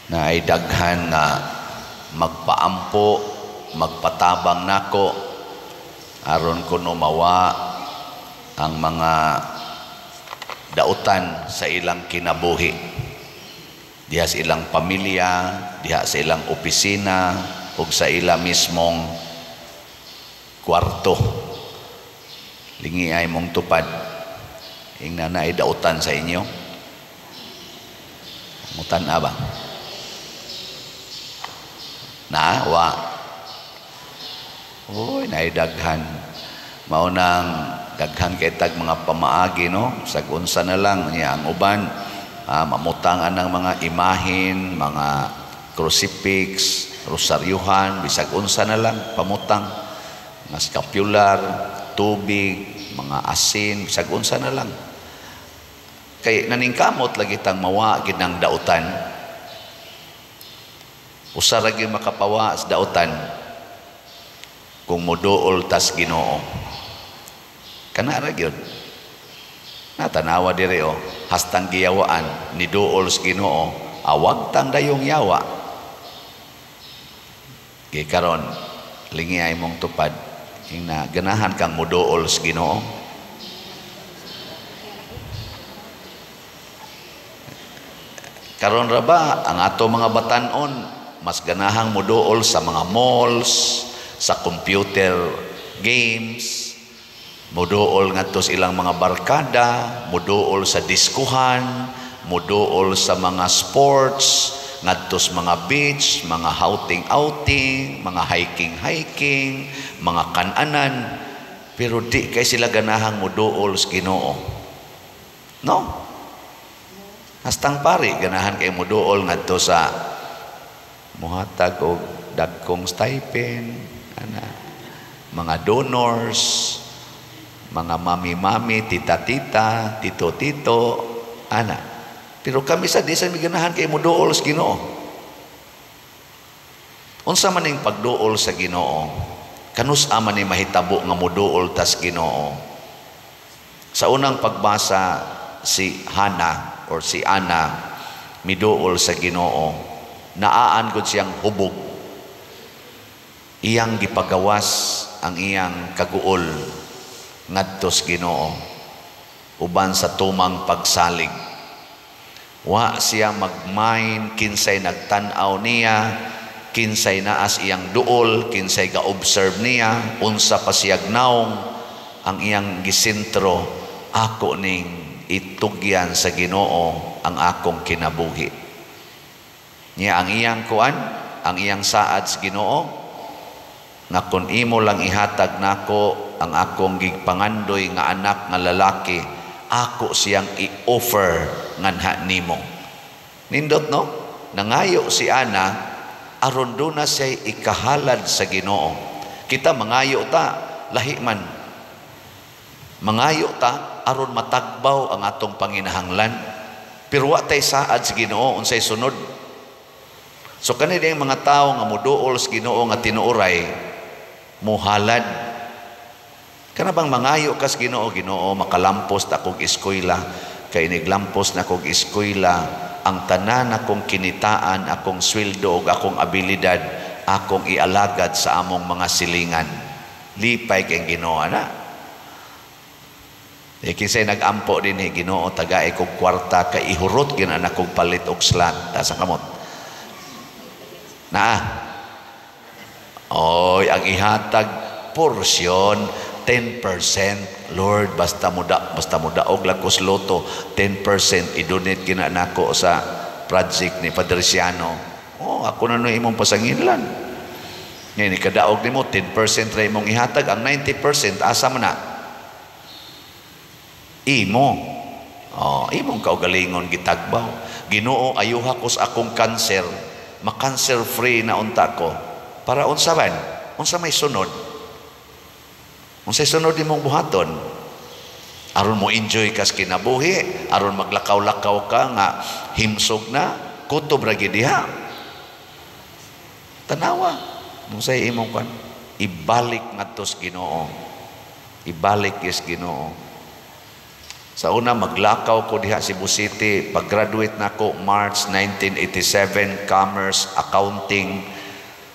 Na ay daghan nga magpaampo, magpatabang nako aron kuno mawa ang mga dautan sa ilang kinabuhi, diha sa ilang pamilya, diha sa ilang opisina ug sa ila mismong kwarto. Lingi ay mong tupad. Ingna na ay dautan sa inyo. Mutan ba? Na, wa. Uy, naidaghan. Mao nang daghan kay tag mga pamaagi, no? Sag unsa na lang niya ang uban, mamutang anang mga imahin, mga crucifix, rosaryuhan, bisag unsa na lang pamutang, mga scapular, tubig, mga asin, bisag unsa na lang. Kay naningkamot lagi tang mawa gid ng dautan. Usa ra gyud makapawa sa dautan, kung moduol tas Ginoo. Kana ra gyud. Natanawa diri oh, hastang giyawaan ni duol sa Ginoo, awag tang dayong yawa. Kay karon lingi ay mong tupad, ingna ganahan kang moduol sa Ginoo. Karon ra ba ang ato mga batan-on mas ganahang moduol sa mga malls, sa computer games, moduol ngadto sa ilang mga barkada, moduol sa diskuhan, moduol sa mga sports, ngadto sa mga beach, mga outing-outing, mga hiking-hiking, mga kananan, pero di kay sila ganahang moduol sa Ginoo. No? Hastang pari ganahan kay moduol ngadto sa muhatag og dagkong stipend, ana, mga donors, mga mami-mami, tita-tita, tito-tito, ana. Pero kami sa di sa mi ganahan kay moduol sa Ginoo. Unsa man ning pagduol sa Ginoo? Kanus-a man ni mahitabo nga moduol tas Ginoo? Sa unang pagbasa, si Hana or si Ana miduol sa Ginoo. Naaan gud siyang hubog. Iyang gipagawas ang iyang kaguol ngadto sa Ginoo uban sa tumang pagsalig. Wa siya magmain kinsay nagtan-aw niya, kinsay naas iyang duol, kinsay ga-observe niya, unsa pa siyag naong ang iyang gisentro, ako ning itugyan sa Ginoo ang akong kinabuhi. Niya ang iyang kuan, ang iyang saad sa Ginoo, nga kun imo lang ihatag nako ang akong gigpangandoy nga anak nga lalaki, ako siyang i-offer nganha nimo. Nindot, no? Nangayo si Ana aron duna siya ikahalad sa Ginoo. Kita mangayo ta, lahi man. Mangayo ta aron matagbaw ang atong panginahanglan. Pero wa tay saad sa Ginoo unsay sunod. So kani diyang mga tawo nga moduol sa Ginoo nga tinuoray, muhalad. Kana bang mangayo kas Ginoo, Ginoo makalampos ta akong eskwela, kay iniglampos na akong eskwela, ang tanan akong kinitaan, akong sweldo ug akong abilidad, akong ialagad sa among mga silingan. Lipay kay Ginoo ana. E kinsay nag-ampo dinhi, Ginoo tagay kog kwarta kay ihurot gyud ana kog palit og slat ta sa kamot. Naa. Oy, ang ihatag porsyon 10%. Lord, basta mo daog lang kos loto, 10% i-donate kina nako sa project ni Padre Siano. Oh, ako na no imong pasanginlan. Ngayon, ikadaog nimo 10% ra imong ihatag, ang 90% asa man na? Imo. Oh, imong kaugalingon gitagbaw. Ginoo, ayuha ko sa akong kanser. Ma-cancer free na unta ko. Para unsa man? Unsa may sunod? Unsay sunod nimong buhaton? Aron mo enjoy kas kinabuhi, aron maglakaw-lakaw ka nga himsog na, kutob ra gid diha. Tanawa, unsay imong kwan? Ibalik ngadto sa Ginoo. Ibalik is Ginoo. Sa una, maglakaw ko diha Cebu City. Pag-graduate nako March 1987, Commerce, Accounting.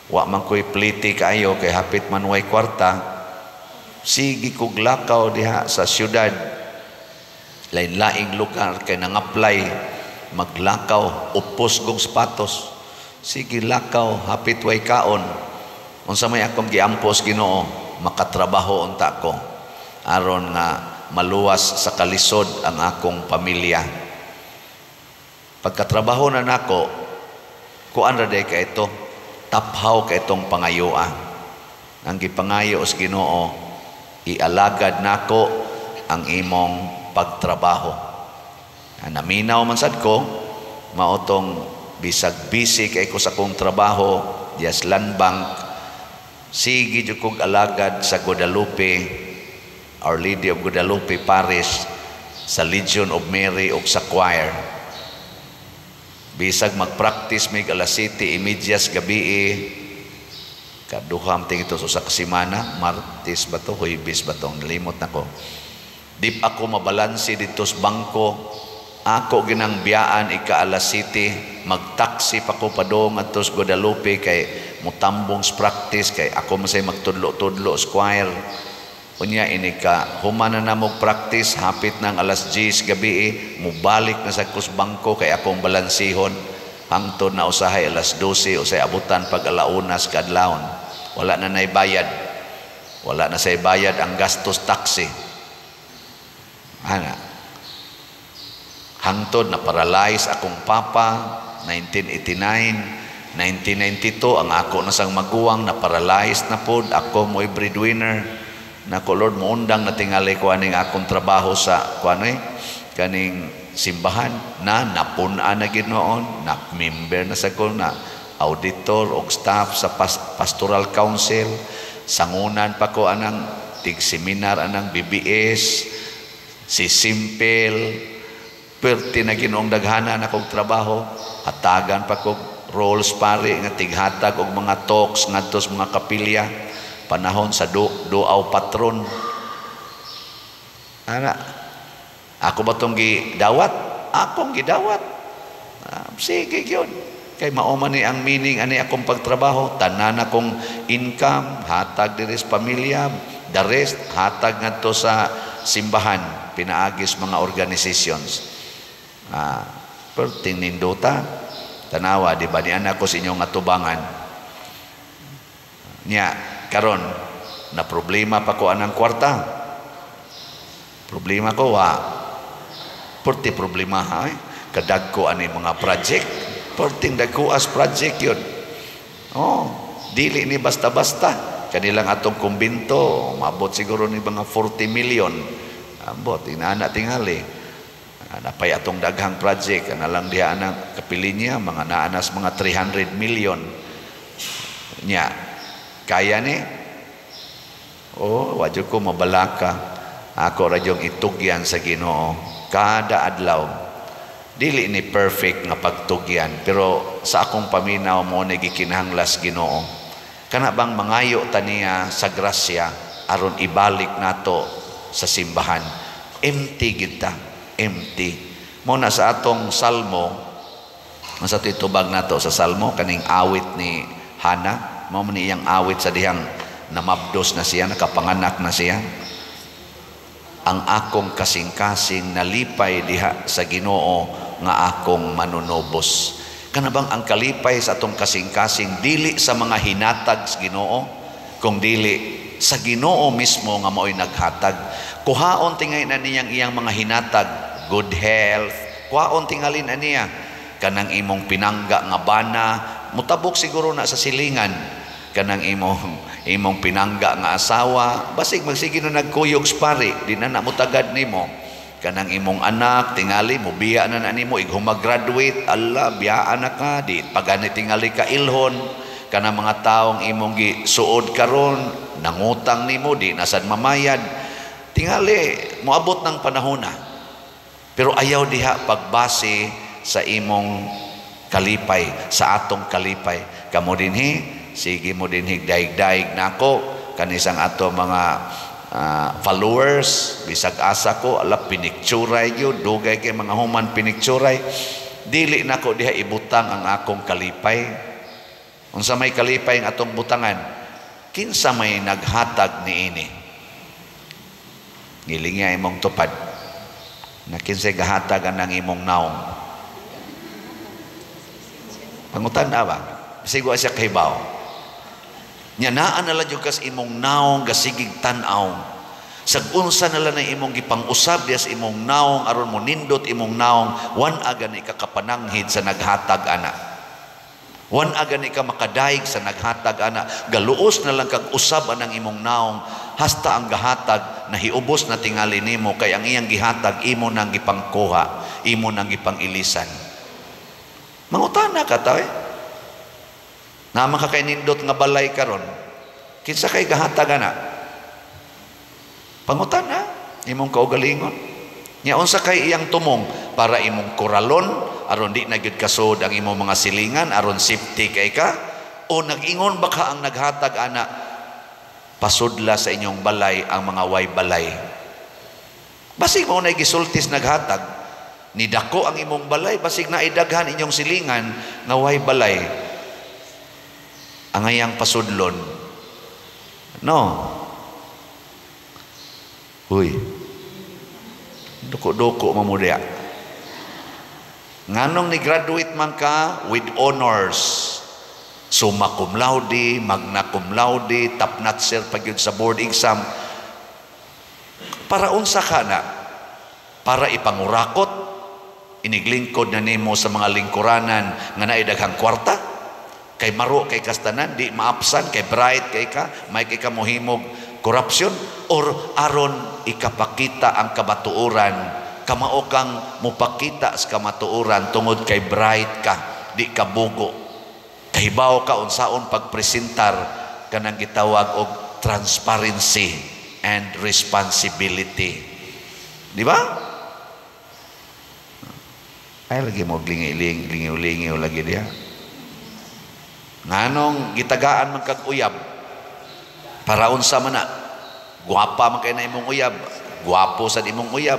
Wa man ko'y pliti kaayo kay hapit man way kwarta. Sige kog lakaw diha sa syudad. Lain-laing lugar kay nang-apply, maglakaw, upos kong sapatos. Sige lakaw, hapit way kaon. Unsa may akong giampos Ginoo, makatrabaho unta ko aron nga maluwas sa kalisod ang akong pamilya. Pagkatrabaho na nako, kuan ra day ka ito, taphaw ka itong pangayoa. Ang gipangayo sa Ginoo, ialagad nako ang imong pagtrabaho. Naminaw man sad ko, maotong bisag busy kay ko sa akong trabaho, dias Land Bank, sige jud kog alagad sa Guadalupe, Our Lady of Guadalupe Parish, sa Legion of Mary ug sa choir. Bisag magpractice mig alas 7:30 gabi, kaduham ting ito sa kasimana, Martes ba to, Huwebes ba to, nalimot na ko. Di pa ako mabalanse dito sa bangko, ako ginang biyaan ika alas 7, magtaksi pa ko padong adto sa Guadalupe kay mutambong sa practice kay ako masay magtudlo-tudlo sa choir. Unya ini ka human na namog practice hapit ng alas 10 gabi, mubalik na sa kus bangko kay akong balansihon hangtod na usahay alas 12 usay abutan pag alaunas kadlawon. Wala na nay bayad. Wala na say bayad ang gastos taxi. Ana. Hangtod na paralyze akong papa 1989, 1992 ang ako na sang maguwang na paralyzed na pod, ako mo'y breadwinner. Nako Lord, muundang na tingali ko aning akong trabaho sa kuano kaning simbahan na napun-an na ginoon, na member na sa ko na auditor og staff sa pastoral council, sangunan pa ko anang tig seminar anang BBS, si Simple, perti na Ginoong daghana na kog trabaho, hatagan pa kog roles pare nga tighatag og mga talks ngadto sa mga kapilya panahon sa duaw patron. Ana, ako ba tong gidawat? Akong gidawat. Sige gyud. Kay mao man ni ang meaning ani akong pagtrabaho, tanan akong income hatag diri sa pamilya, the rest hatag ngadto sa simbahan, pinaagis mga organizations. Perting nindota, tanawa di ba ni anak ko sa inyong atubangan. Nya karon na problema pa ko anang kwarta. Problema ko wa. Perti problema ha. Kadagko ani mga project. Perting dagko as project yun. Oh, dili ni basta-basta. Kanilang atong kumbinto, maabot siguro ni mga 40 million. Ambot, inana tingali. Napay atong daghang project, ana lang diha anang kapilinya, mga naanas mga 300 million. Nya, kaya ni? Oh, wadyo ko mabalaka. Ako ra yung itugyan sa Ginoo kada adlaw. Dili ni perfect nga pagtugyan, pero sa akong paminaw mo ni gikinahanglas Ginoo. Kana bang mangayo ta niya sa grasya aron ibalik nato sa simbahan. Empty kita, empty. Mo na sa atong salmo, sa titubag nato sa salmo kaning awit ni Hana, mao man iyang awit sa dihang namabdos na siya, nakapanganak na siya. Ang akong kasing-kasing nalipay diha sa Ginoo nga akong manunubos. Kana bang ang kalipay sa atong kasing-kasing dili sa mga hinatag sa Ginoo, kung dili sa Ginoo mismo nga maoy naghatag. Kuhaon tingay na niyang iyang mga hinatag, good health, kuhaon tingalin na niya kanang imong pinangga nga bana, mutabok siguro na sa silingan kanang imong pinangga nga asawa, basig magsige na nagkuyog sa pari, di na na mutagad nimo. Kanang imong anak tingali mobiya na na nimo ig humagraduate, ala biyaan na ka, di pagani tingali ka ilhon. Kanang mga taong imong gisuod karon nangutang nimo di na sad mamayad, tingali moabot ng panahon na. Pero ayaw diha pagbase sa imong kalipay, sa atong kalipay. Kamo dinhi, sige mo dinhi daig-daig nako kanisang ato mga followers, bisag asa ko, ala, pinikturay gyud, dugay kay mga human pinikturay. Dili nako diha ibutang ang akong kalipay. Unsa may kalipay ang atong butangan? Kinsa may naghatag niini? Ngilingi imong tupad. Na kinsay gahatag ang imong naong? Pangutan na ba? Bisag wa siya kahibaw. Nya naa na lang jud kas imong naong gasigig tan-aw. Sag unsa na lang na imong gipang-usab diya sa imong naong aron mo nindot imong naong, wan-a gani ka kapananghid sa naghatag ana. Wan-a gani ka makadaig sa naghatag ana. Galuos na lang kag usab anang imong naong hasta ang gahatag nahiubos na tingali nimo, kay ang iyang gihatag imo nang gipangkuha, imo nang gipang-ilisan. Mangutana ka ta eh. Naa man ka kay nindot nga balay karon. Kinsa kay gahatag ana? Pangutana imong kaugalingon. Nya unsa kay iyang tumong para imong koralon aron di na gyud kasod ang imong mga silingan, aron safety kay ka, o nag-ingon ba ka ang naghatag ana, pasudla sa inyong balay ang mga way balay? Basig mao na gisultis naghatag, nidako ang imong balay, basig na idaghan inyong silingan nga way balay. Ang ayang pasudlon. No. Uy. Duko-duko mamudya. Nganong ni graduate man ka with honors, summa cum laude, magna cum laude, top notcher pag yun sa board exam. Para unsa ka na? Para ipangurakot, iniglingkod na nimo sa mga lingkuranan nga naay daghang kwarta? Kay maro kay kastanan, di maapsan, kay bright kay ka, may kay ka mohimog corruption, or aron ikapakita ang kabatuoran, kamao kang mupakita sa kamatuoran tungod kay bright ka, di ka bugo. Kahibaw ka unsaon pagpresentar kanang gitawag og transparency and responsibility. Di ba? Ay lagi mo lingi-lingi, lingi-lingi lagi diha. Nganong gitagaan man kag uyab? Para unsa man na? Guwapa man kay na imong uyab, guwapo sad imong uyab,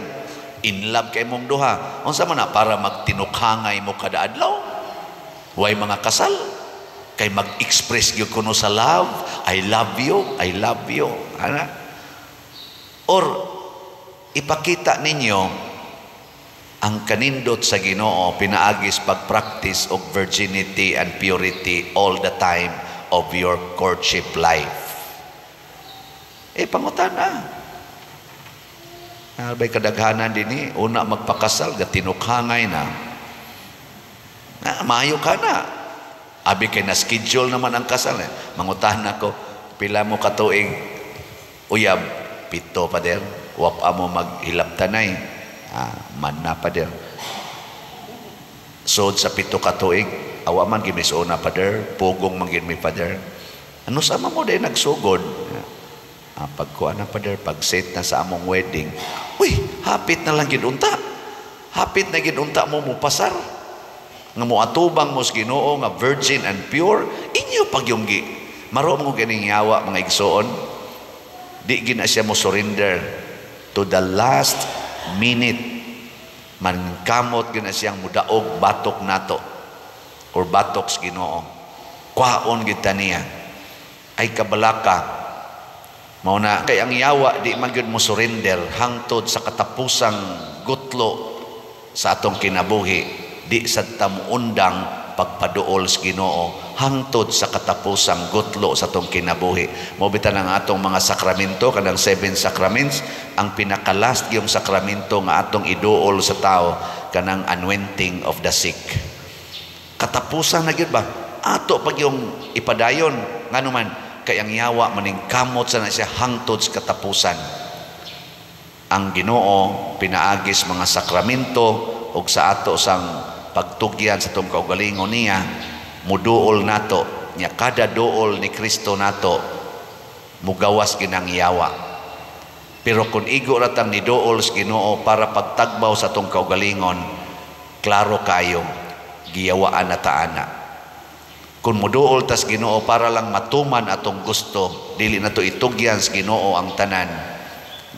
in love kay imong duha. Unsa man na? Para magtinukhangay mo kada adlaw? Way mga kasal kay mag-express gyud kuno sa love, "I love you, I love you." Ana? Or ipakita ninyo ang kanindot sa Ginoo pinaagis pag-practice og virginity and purity all the time of your courtship life. Eh, pangutana. Albay kadaghanan dinhi, una magpakasal, gatinukhangay na. Na, maayo ka na. Abi kay na-schedule naman ang kasal. Eh. Mangutahan ako, pila mo katuig uyab? 7, pader. Wap mo maghilabtanay. Ah, man na, pader. Sod sa 7 katuig, awa man gimisuna, pader, pugong man gid mi, pader. Ano sama mo day nagsugod? Ah, pagkuha na, pader, pag-set na sa among wedding. Uy, hapit na lang gid unta. Hapit na gid unta mo mupasar. Nga moatubang mo sa Ginoo nga virgin and pure, inyo pagyunggi. Maro mo ganing yawa, mga igsoon. Di gina siya mo surrender to the last minute. Mankamot gina siyang mudaog batok nato or batok sa Ginoo. Kwaon gid ta niya. Ay kabalaka. Mao na kay ang yawa di man gyud mo surrender hangtod sa katapusang gutlo sa atong kinabuhi. Di sad ta muundang pagpaduol sa Ginoo hangtod sa katapusang gutlo sa atong kinabuhi. Mao bitan ang atong mga sakramento, kanang 7 sacraments, ang pinakalast gyung sakramento nga atong iduol sa tao kanang anointing of the sick. Katapusan na gyud ba? Ato pag yung ipadayon, ngano man kay ang yawa maningkamot sa na siya hangtod sa katapusan. Ang Ginoo pinaagis mga sakramento ug sa ato sang pagtugyan sa atong kaugalingon niya, muduol nato nya kada duol ni Kristo nato mugawas ginang yawa. Pero kung igo ratang ni duol sa Ginoo para pagtagbaw sa atong kaugalingon, klaro kayo giyawaan na taana. Kung muduol tas Ginoo para lang matuman atong gusto, dili na to itugyan sa Ginoo ang tanan.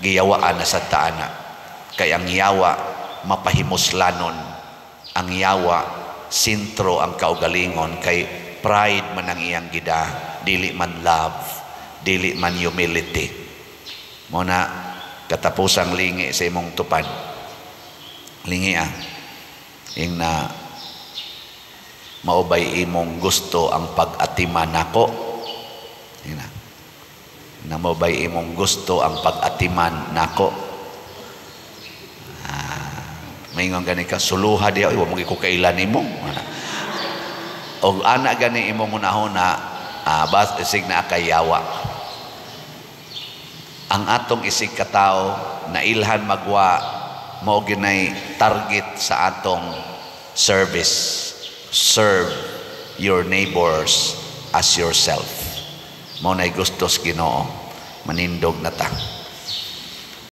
Giyawaan na sa taana. Kay ang yawa mapahimuslanon. Ang yawa sentro ang kaugalingon kay pride man ang iyang gida, dili man love, dili man humility. Mao na katapusang lingi sa imong tupad. Lingi ah. Ing na mao bay imong gusto ang pag-atiman nako? Ing na mao bay imong gusto ang pag-atiman nako? Ah, maingon gani ka, "Suluha diha, oy, wa mo ko kaila nimo." Og ana gani imong hunahuna, bas isig na kay yawa. Ang atong isig katawo na ilhan magwa, mao ginay target sa atong service. Serve your neighbors as yourself. Mao nay gustos Ginoo. Manindog na ta.